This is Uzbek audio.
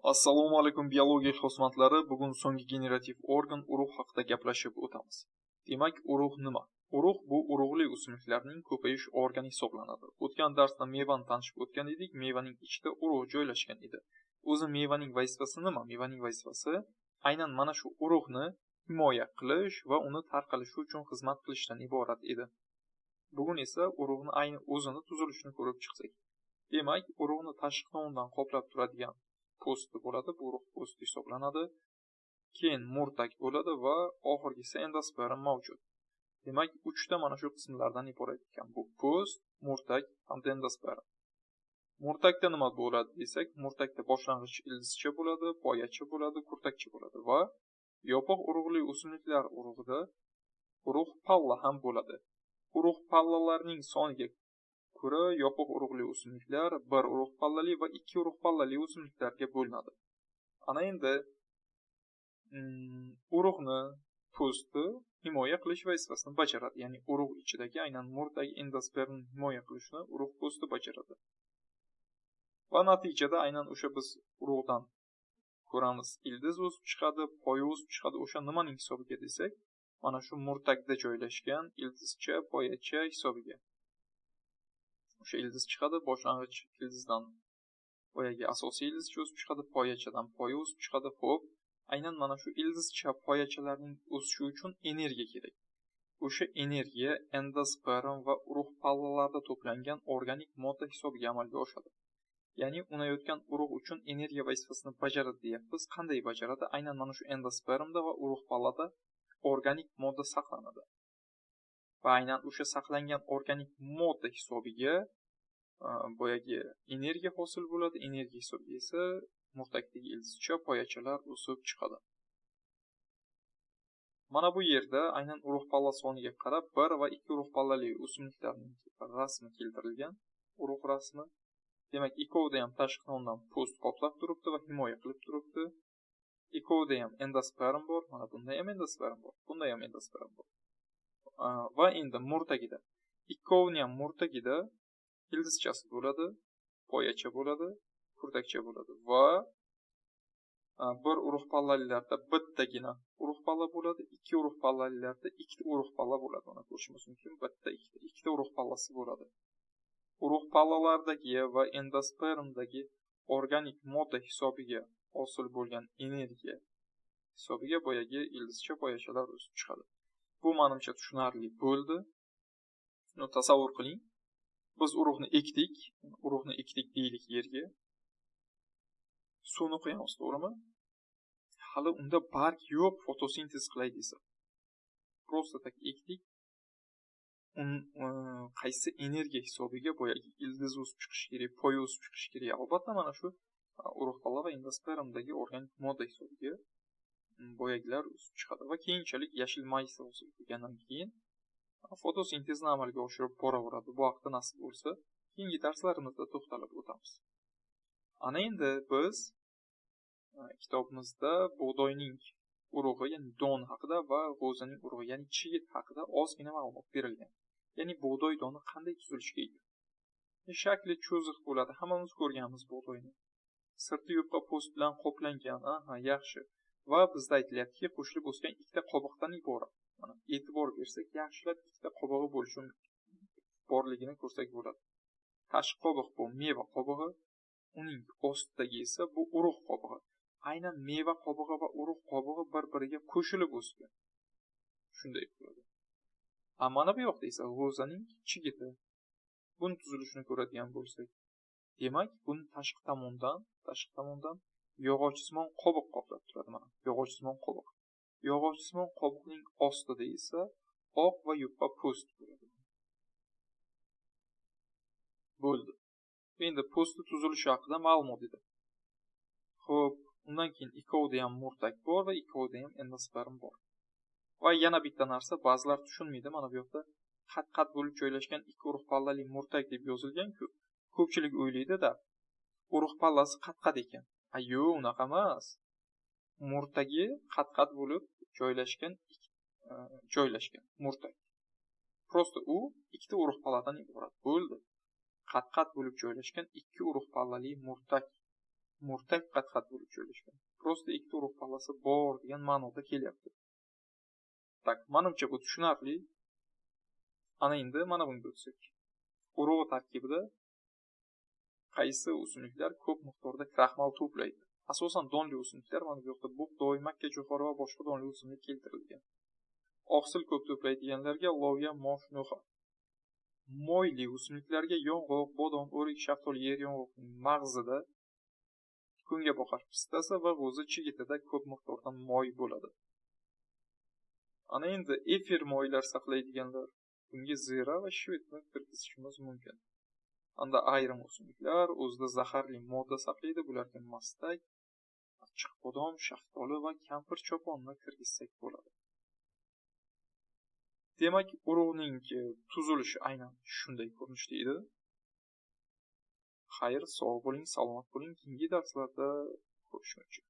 Assalomu alaykum, biologiya ixlosmandlari. Bugun so'nggi generativ organ urug' haqida gaplashib o'tamiz. Demak, urug' nima? Urug' bu urug'li o'simliklarning ko'payish organi hisoblanadi. O'tgan darsda mevani tanishib o'tgan edik. Mevaning ichida urug' joylashgan edi. O'zi mevaning vazifasi nima? Mevaning vazifasi aynan mana shu urug'ni himoya qilish va uni tarqalishi uchun xizmat qilishdan iborat edi. Bugun esa urug'ni ayni o'zini tuzilishini ko'rib chiqsak. Demak, urug'ni tashqi tomondan qoplab turadigan po'sti bo'ladi, bu urug' po'sti hisoblanadi. Keyin murtak bo'ladi va oxirgisi endosperm mavjud. Demak, uchta mana shu qismlardan iborat ekan. Bu po'st, murtak hamda endosperm. Murtakda nima bo'ladi desak, murtakda boshlang'ich ildizcha bo'ladi, poyacha bo'ladi, kurtakcha bo'ladi va yopiq urug'li o'simliklar urug'ida urug' palla ham bo'ladi. Urug' pallalarning soniga ko'ra yopiq urug'li o'simliklar bir urug' pallali va ikki urug' pallali o'simliklarga bo'linadi. Ana endi urug'ni po'sti himoya qilish vazifasini bajaradi. Ya'ni urug' ichidagi aynan murtagi endospermni himoya qilishni urug' po'sti bajaradi. Va natijada aynan o'sha biz urug'dan ko'ramiz, ildiz o'sib chiqadi, poya o'sib chiqadi. O'sha nimaning hisobiga desak, mana shu murtakda joylashgan ildizcha, poyacha hisobiga. O'sha ildiz chiqadi, boshlang'ich ildizdan boyagi asosiy ildizcha o'sib chiqadi, poyachadan poya o'sib chiqadi. Xo'p, aynan mana shu ildizcha, poyachalarning o'sishi uchun energiya kerak. O'sha energiya endosperm va urug' pallalarida to'plangan organik modda hisobiga amalga oshadi. Ya'ni unayotgan urug' uchun energiya vazifasini bajaradi deyapmiz. Qanday bajaradi? Aynan mana shu endospermda va urug' pallada organik modda saqlanadi. Va aynan o'sha saqlangan organik modda hisobiga boyagi energiya hosil bo'ladi. Energiya hisobiga esa murtakdagi ildizcha, poyachalar o'sib chiqadi. Mana bu yerda aynan urug' palla soniga qarab 1 va 2 urug' pallali o'simliklarning rasmi keltirilgan. Urug' rasmi. Demak, ikkovida ham tashqi tomondan po'st qoplab turibdi va himoya qilib turibdi. Ikkovida ham endosperm bor. Mana bunda ham endosperm bor. Bunda ham endosperm bor. Va endi murtagida. Ikkovini ham murtagida ildizchasi bo'ladi, poyacha bo'ladi, kurtakcha bo'ladi va bir urug' pallalilarda bittagina urug' palla bo'ladi, ikki urug' pallalilarda ikkita urug' palla bo'ladi. Mana ko'rishimiz mumkin, bitta, ikkita, ikkita urug' pallasi bo'ladi. Urug' pallalardagi va endospermdagi organik modda hisobiga hosil bo'lgan energiya hisobiga boyagi ildizcha, poyachalar o'sib chiqadi. Bu menimcha tushunarli bo'ldi. Buni tasavvur qiling. Biz urug'ni ekdik, urug'ni ekdik deylik yerga. Suvni quyamiz, to'g'rimi? Hali unda barg yo'q, fotosintez qilay desa. Prosta tak ekdik. Qaysi energiya hisobiga boyagi ildiz o'sib chiqishi kerak, poya o'sib chiqishi kerak. Albatta mana shu urug' palla va endospermdagi organik modda hisobiga boyagilar o'sib chiqadi va keyinchalik yashil maysa hosil qilgandan keyin fotosintezni amalga oshirib boraveradi. Bu haqda nasib bo'lsa keyingi darslarimizda to'xtalib o'tamiz. Ana endi biz kitobimizda bug'doyning urug'i, ya'ni don haqida va g'o'zaning urug'i, ya'ni chigit haqida ozgina ma'lumot berilgan. Ya'ni bug'doy doni qanday tuzilishga ega? Shakli cho'ziq bo'ladi. Hammamiz ko'rganmiz bug'doyni. Sirti yupqa po'st bilan qoplangan. Aha, yaxshi. Va bizda aytilyaptiki, qo'shilib o'sgan ikkita qobiqdan iborat. Mana e'tibor bersak, yaxshilab ikkita qobig'i bo'lishi borligini ko'rsak bo'ladi. Tashqi qobiq bu meva qobig'i, uning ostidagi esa bu urug' qobig'i. Aynan meva qobig'i va urug' qobig'i bir-biriga qo'shilib o'sgan. Shunday bo'ladi. Mana bu yoqda esa g'o'zaning chigiti. Buni tuzilishini ko'radigan bo'lsak, demak, buni tashqi tomondan yog'ochsimon qobiq qoplab turadi. Mana yog'ochsimon qobiq. Yog'ochsimon qobiqning ostida esa oq va yupqa po'st bo'ladi. Bo'ldi. Endi po'stni tuzilishi haqida ma'lumot edi. Xo'p, undan keyin ikkovida ham murtak bor va ikkovida ham endosperm bor. Va yana bitta narsa, ba'zilar tushunmaydi, mana bu yoqda qat-qat bo'lib joylashgan ikki urug' pallali murtak deb yozilgan-ku. Ko'pchilik o'ylaydi-da, urug' pallasi qat-qat ekan. A yo'q, unaqa emas. Murtagi qat-qat bo'lib joylashgan murtak. Prosta u ikkita urug' palladan iborat bo'ldi. Qat-qat bo'lib joylashgan ikki urug' pallali murtak. Murtak qat-qat bo'lib joylashgan. Prosta ikkita urug' pallasi bor degan ma'noda kelyapti. Tak, manimcha bu tushunarli. Ana endi mana bunga o'tsak. Urug' tarkibida qaysi o'simliklar ko'p miqdorda kraxmal to'playdi? Asosan donli o'simliklar, mana bu yoqda bug'doy, makkajo'xori va boshqa donli o'simlik keltirilgan. Oqsil ko'p to'playdiganlarga lovya, mosh, no'xat. Moyli o'simliklarga yong'oq, bodom, o'rik, shaftoli, yer yong'oqning mag'zida, kungaboqar pistasi va g'o'za chigitida ko'p miqdorda moy bo'ladi. Ana endi efir moylar saqlaydiganlar, bunga zira va shvitni kirgizishimiz mumkin. Anda ayrim o'simliklar o'zida zaharli modda saqlaydi, bularga mastak, achchiq bodom, shaftoli va kampir choponni kirgizsak bo'ladi. Demak, urug'ning tuzilishi aynan shunday ko'rinishda edi. Xayr, sog' bo'ling, salomat bo'ling. Keyingi darslarda ko'rishguncha.